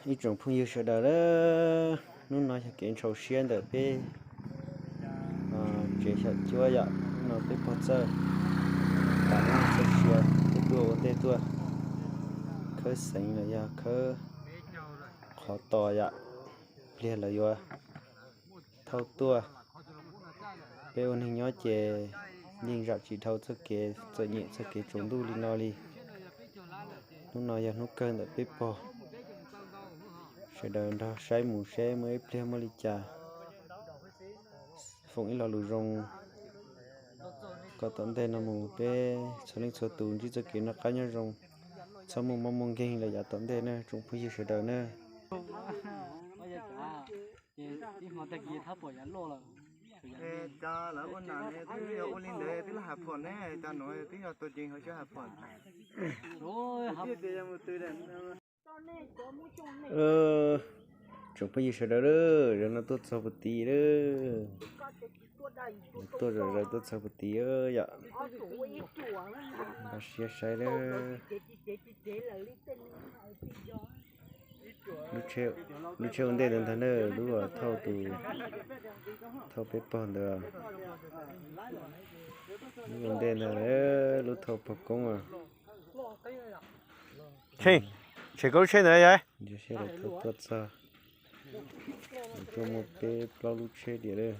Ib tsoom phooj ywg sawv daws, hnub no yog kev ntshau siab ntawm peb tsev xyom cuab yom. Hnub no peb pog txawj tas lub neej txoj sia, peb tuaj ua ntej tuaj khawb xeev los yog khawb qhov tos yom. Pliag lawv yuav thauj tuaj. Peb ua neeg nyob ces yeej zam tsis dhau txoj kev txom nyem txoj kev tsaus ntuj li no li. Hnub no yog hnub kawg ntawm peb pog sawv daws nrog saib mus seb muaj ib pliag muaj li cas, foom ib lo lus zoo kom tom ntej no mus peb txhua leej txhua tus ntsib txoj kev noj qab nyob zoo, txhob muaj mob muaj nkeeg lawm yav tom ntej na tsoom phooj ywg sawv daws na. Cas lawv ua nam ne twb yog ua li ntawd twb laj has phom ne, cas nuav twb yog tau ceev hauv xyab has phom. Tsoom phooj ywg sawv daws, zaum no tuaj txog puag tid lawm. Tuaj zom zaws tuaj txog puag tid yom. Npaj siab saib lawm. Lub tsheb ua ntej ntawd ntag na, lub thauj tus, thauj peb pog ntawd. Lub ua ntej ntag, lub thauj pog koob. Tshem koj lub tsheb ntawd yog. Ntshe lawv thauj tuaj txog, tuaj muaj peb plaub lub tsheb tiag lawm.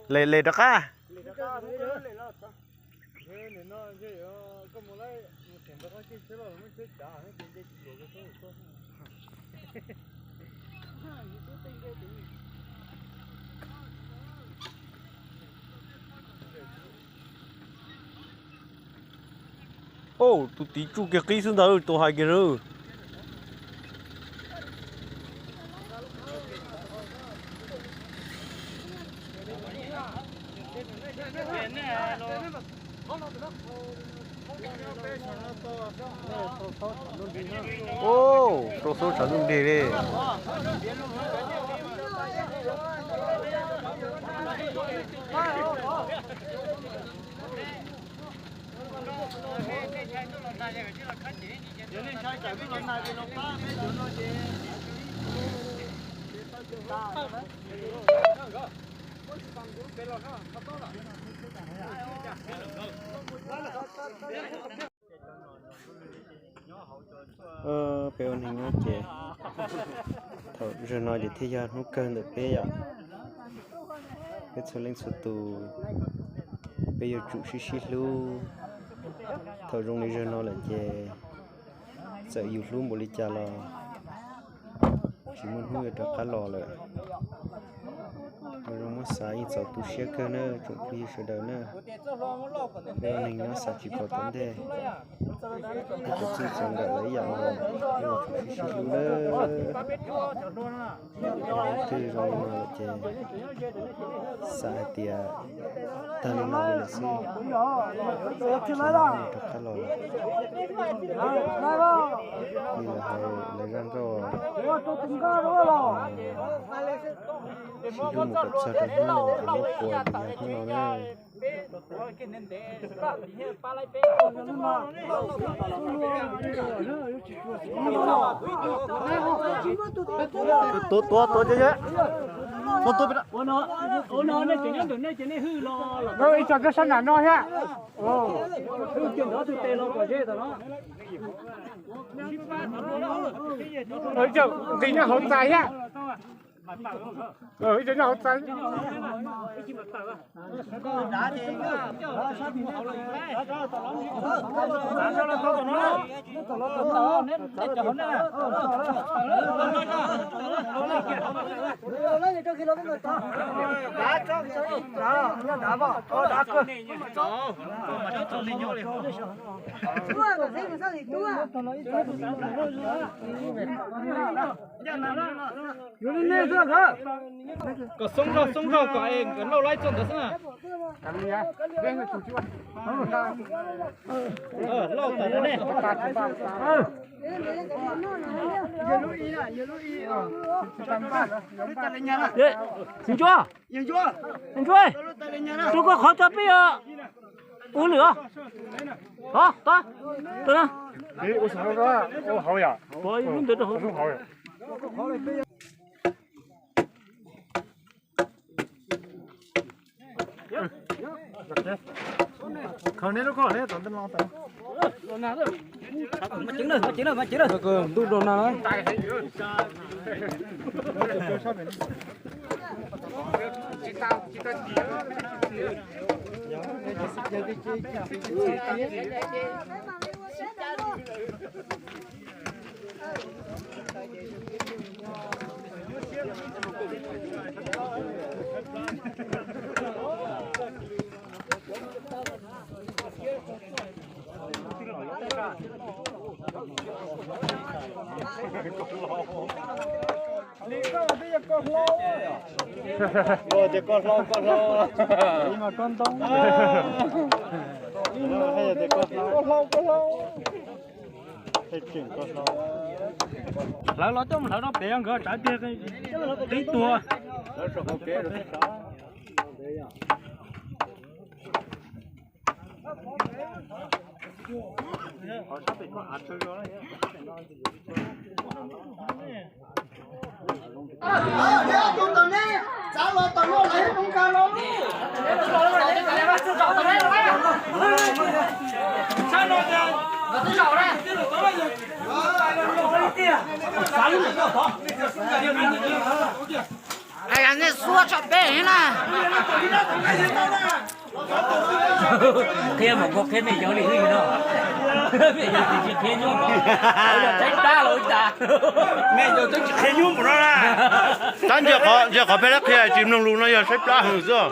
Le, le rov qab. Tus tid tsuj kiag qib xwb ntag, tus hais kiag na. Rau xub tshav ntuj nrig li. Peb ua neeg nyob ces thaum zaum no ces thiaj yog hnub kawg ntawm peb yom. Peb txhua leej txhua tus, peb yuav tsum sib sib hlub. Thaum zoo li zaum no lawm ces txawm yus hlub npaum li cas los tsis muaj hnub yuav rov qab los lawm. Muab xav yeej txaus tu siab kawg na tsoom phooj ywg sawv daws na. Peb ua neeg nyob xav tsis pom tom ntej, peb txawm txij txawm nkawm lawm ib yam nkaus, peb yuav tsum sib sib hlub na. Twg zoo li no lawm ces xav hais tias tag li no li lawm xwb, rov qab los lawm. Li lawv hais lawv zaj nkauj, sib hlub mus kom txog rau hnub no, muab puas ces yog hnub no na. Tuav, tuav, tuav, tuav, tuav. Ua no, nej tseem nyob ntawm nej ces nej hwj los, ib co koj sab nram no thiab. Hwj kiag nrov twg tes los kom ze tom no. Nqis nyob hauv txais thiab. Ib co nyob hauv txais. Kom xoob zog xoob zog kom es nkawd lauj laib txog ntawd xwb na. Ntsuag, Ntsuag, rau koj qhov tso peb os. Ua lwm os. Tod, tod. Ua lub ntawd rau hauv. Khaws neb lub koj neb tom ntej no. Ntuj rau na. Koj hlau, koj hlau. Koj hlau, koj hlau. Hlawv los coj mus hlawv rau pem nkawd tsam tiag qib tuag. Nej xuab tso peb na. Qhia mas koj qhia mej yawg li no. Mej yawg tsis qhia nyuaj, yog tseeb tab los ua cas? Mej yawg twb tsis qhia nyuaj npaum no na. Tab ntsia qhov, ntsia qhov peb dab qhia tsis mloog lus no yog saib plab hwv xwb.